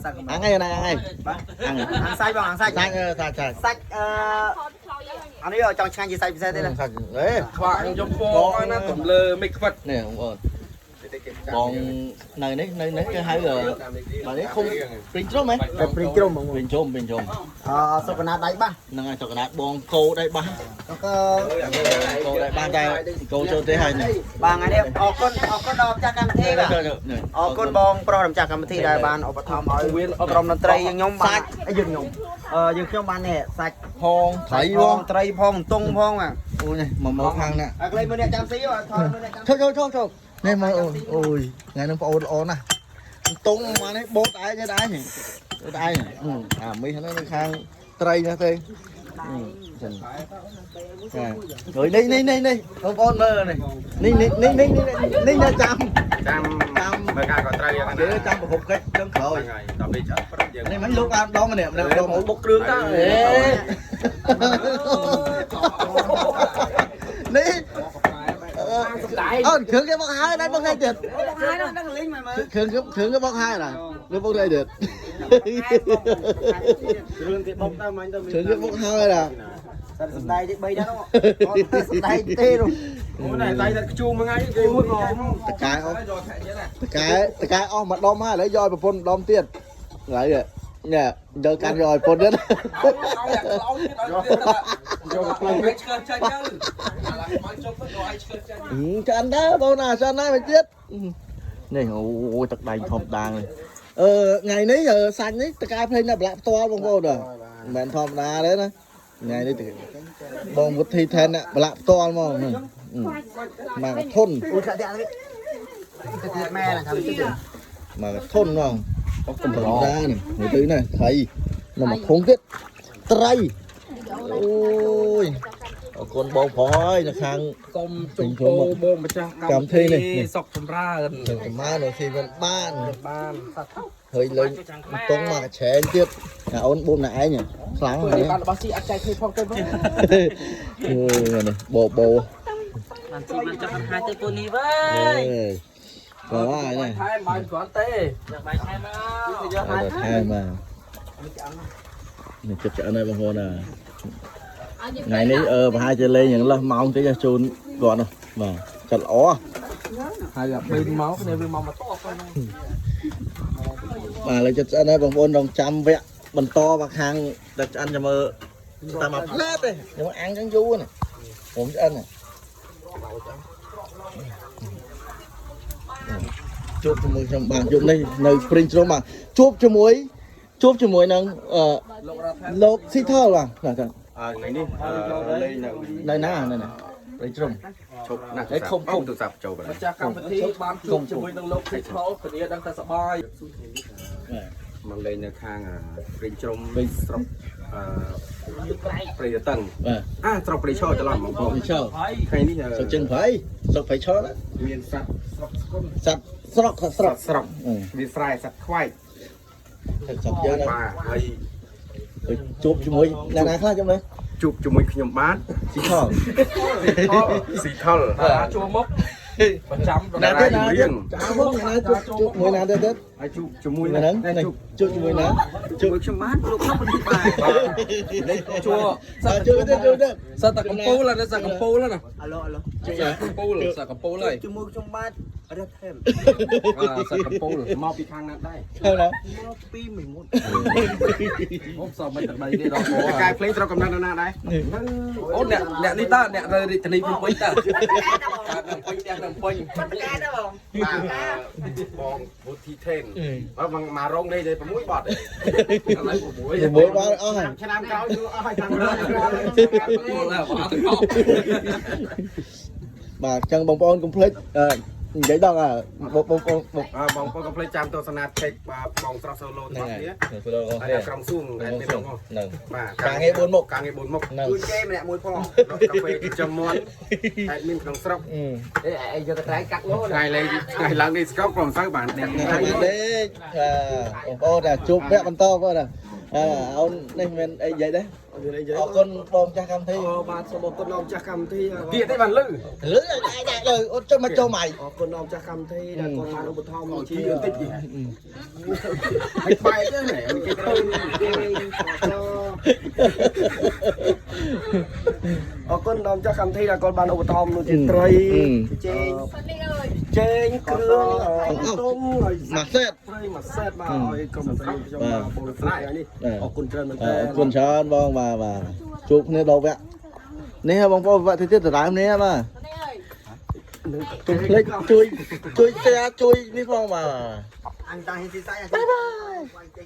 សាច់កំ អាងអីណាអាងអី បាទ អាង អាងសាច់បងអាងសាច់ សាច់សាច់សាច់ សាច់អឺអានេះចង់ឆ្ងាញ់ជាសាច់ពិសេសទេណា សាច់អេ ខ្វាក់យកពណ៌ណាទំលើមិនខ្វិត នេះបងប្អូនបងនៅនេះនៅនេះគេហៅបាទនេះឃុំព្រីងជ្រុំហ៎ តែព្រីជ្រុំបង ព្រីងជ្រុំព្រីងជ្រុំ អសុកណាដៃបាស ហ្នឹងហើយចកណាតបងគោដៃបាស ក៏ក៏ គោដៃបាសតែគោចូលទេហើយនេះ បាទថ្ងៃនេះអរគុណអរគុណដល់ម្ចាស់កម្មវិធីបាទអរគុណបងប្រុសម្ចាស់កម្មវិធីដែលបានឧបត្ថម្ភឲ្យក្រុមតន្ត្រីយើងខ្ញុំបានយើងខ្ញុំអឺយើងខ្ញុំបាននេះសាច់ ផងត្រីបង ត្រីផងតុងផងបាទ អូយនេះមកមកខាងនេះ អាក្លីមើលអ្នកចាំស៊ីអត់ថតមើលអ្នកចាំ ឈប់ឈប់ឈប់ឈប់នេះមកអូយអូយថ្ងៃហ្នឹងប្អូនល្អណាស់តុងមកនេះបូតឯងឯងឯងឯងអាមីហ្នឹងនៅខាងត្រីណាទេចឹងចាហើយនេះនេះនេះនេះបងប្អូនមើលនេះនេះនេះនេះនេះនេះនេះចាំ ចាំ ចាំ មើលការក៏ត្រូវយ៉ាង គេចាំប្រកបកិច្ចចឹងក្រោយ ហ្នឹងហើយដល់ពេលឆ្អិនព្រឹកយើង នេះមិនលោកអានដងម្នាក់ម្នាក់ដង បុកគ្រឿងតើ អេនេះអូនគ្រឿងគេមកហើយដែរមកហើយទៀត ហើយនឹងលេងមកមើល គ្រឿងគេគ្រឿងគេមកហើយដែរឬមកហើយទៀត គ្រឿងគេបុកទៅមិញទៅ គ្រឿងគេមកហើយដែរ សិនសំដែងទី3ដែរនោះអត់សំដែងទេនោះ អូនតែតែខ្ជូមួយថ្ងៃគេមួយមក តកែអស់តកែតកែអស់មួយដុំហើយឥឡូវយកឲ្យប្រពន្ធដុំទៀតឥឡូវនេះយកកាន់យកឲ្យប្រពន្ធទៀត យកផ្លូវ ឆ្លើចាញ់ទៅអាឡមកជុំទៅឲ្យឆ្លើចាញ់ ឆ្អិនដែរបងណាឆ្អិនដែរមកទៀតនេះអូយទឹកដៃធំដាងនេះអឺថ្ងៃនេះសាច់នេះតកែភ្លេងនៅប្រឡាក់ផ្ទាល់បងប្អូនមិនមែនធម្មតាទេណាថ្ងៃនេះបងវុធីថែនប្រឡាក់ផ្ទាល់ហ្មងមកធុន អូយចាក់ទៀតទៅទៀតម៉ែណាថាទៅ មកធុនហ្មងអស់កំប្រដានេះមើលទៅណាត្រីនៅមកធុងទៀតត្រីអូយអរគុណបងប្រុសហើយនៅខាង សូមជូនពរបងម្ចាស់ កម្មវិធីនេះ សុខចម្រើន នឹងប្រមាណនៅស៊ីមិនបាន បានសត្វ ហើយលេងតុងមកច្រែងទៀតអាអូនបួមណែឯងខ្លាំងណាស់ បានរបស់ស៊ីអត់ចែកគ្នាផងទៅវិញ អូយនេះបោបោ បានជីបានចាប់បានហើយទៅពូនេះវើយ ក៏ហើយនេះ ថែមបានគ្រាន់ទេ យកបាយថែមមក យកថែមមកនេះចិត្តឆ្អិនហើយបងប្អូនណាថ្ងៃនេះអឺប្រហែលជាលេងយ៉ាងលើសម៉ោងតិចជូនគាត់នោះបាទចិត្តល្អ ហើយដល់ពេលមកគ្នាវាមកមកតបហ្នឹង បាទឥឡូវចិត្តឆ្អិនហើយបងប្អូនរងចាំវគ្គបន្តមកខាងតែឆ្អិនចាំមើលតាមមកផ្លែតទេខ្ញុំអាំងចឹងយូរណាខ្ញុំឆ្អិនណាជួបជាមួយខ្ញុំបាទយប់នេះនៅព្រិញជ្រុំបាទជួបជាមួយជួបជាមួយនឹងអឺលោកស៊ីថលបាទបាទ ថ្ងៃនេះលេងនៅ នៅណានៅណាព្រិញជ្រុំ ឈប់ណាស់ ឯខុំខុំ ទូរស័ព្ទចូលបាទម្ចាស់កម្មវិធីបានជួបជាមួយនឹងលោកធីថលធានាដឹងតែសប្បាយមកលេងនៅខាងព្រៃជ្រុំស្រុកអឺព្រៃរតឹង បាទ អាស្រុកព្រៃឈរច្រឡំបងប្អូន ព្រៃឈរ ថ្ងៃនេះ ស្រុកជើងព្រៃស្រុកព្រៃឈរណា មានសត្វស្រុកស្គុន សត្វស្រុកសត្វស្រុក ស្រុកមានស្រែសត្វខ្វែក ស្រុកយើងណា បាទហើយ ជួបជាមួយអ្នកណាខ្លះខ្ញុំនេះ ជួបជាមួយខ្ញុំបាទ ស៊ីថល ស៊ីថល ជួមុខប្រចាំ ណាទៀតណាទៀតចាំមកណាជួបជួបមួយណាទៀតទៀត ហើយជួបជាមួយ មួយហ្នឹង ជួប ជួបជាមួយណាជួប ជាមួយខ្ញុំបានលោកខ្ញុំពិតបាទ ជួ ជួបទៀតជួបទៀត សត្វតែកំពូលណាសត្វកំពូលណា អាឡូអាឡូ សត្វកំពូលសត្វកំពូលហើយ ជាមួយខ្ញុំបាទរត់ថែម សត្វកំពូល មកពីខាងណាដែរ ខាងណា មកពីមួយមុន អូសមិនទឹកដីទេដល់ពោ កាយភ្លេងស្រុកកំណើតនៅណាដែរ អូអ្នកអ្នកនេះតើអ្នកនៅរាជធានីភ្នំពេញតើភ្នំពេញផ្ទះភ្នំពេញ កែដែរបង បាទបងវុធីថេនបាទមករងលេងតែ6បទ ឥឡូវ6 ជាមួយបានអស់ហើយ ឆ្នាំក្រោយគឺអស់ហើយឆ្នាំក្រោយ ហើយអត់ទៅ បាទអញ្ចឹងបងប្អូនកុំភ្លេចនិយាយដល់បងបងបង បងប្អូនកុំភ្លេចចាំទស្សនាឆែកបាទបងស្រស់សូឡូ ហ្នឹង ទាំងអស់ ហើយ គ្នាហើយក្រុមសួង ហ្នឹង ហើយមានបង ហ្នឹង បាទ ការងារ4មុខ ការងារ4មុខ ហ្នឹង ជួយគេម្នាក់មួយផង កាហ្វេចិញ្ចឹមមាន់ហើយមានក្នុងស្រុក អេអីយកកត្រៃកាត់លោ ថ្ងៃលេងថ្ងៃឡើងនេះស្កប់ក៏មិនសូវបានទេ ហ្នឹងទេបងប្អូនជួបវគ្គបន្តបងប្អូន អើអូននេះមិនអីនិយាយដែរអរគុណបងចាស់កម្មវិធី អូបាទសូមអរគុណដល់ម្ចាស់កម្មវិធី ទៀតទេបានលឺ លឺដែរដែរលើអូនចុះមកចូលម៉ៃ អរគុណដល់ម្ចាស់កម្មវិធីដែលគាត់បានឧបត្ថម្ភជា បន្តិចទៀតហើយបែកទៅនេះគេទៅ អរគុណដល់ម្ចាស់កម្មវិធីដែលគាត់បានឧបត្ថម្ភដូចជាត្រី ចេង ចេងគ្រឿងទុំហើយ មួយសេត ត្រីមួយសេតបាទឲ្យក្រុមត្រីខ្ញុំបាទបរិស្ថានថ្ងៃនេះអរគុណច្រើនមែន អ តើ រគុណច្រើនបងបាទបាទជួបគ្នាដល់វគ្គនេះបងប្អូនវគ្គទីទៀតដដើមនេះបាទកុំភ្លេចជួយជួយ share ជួយនេះផងបាទ អញតាហ៊ានស៊ីសាច់បាយបាយ.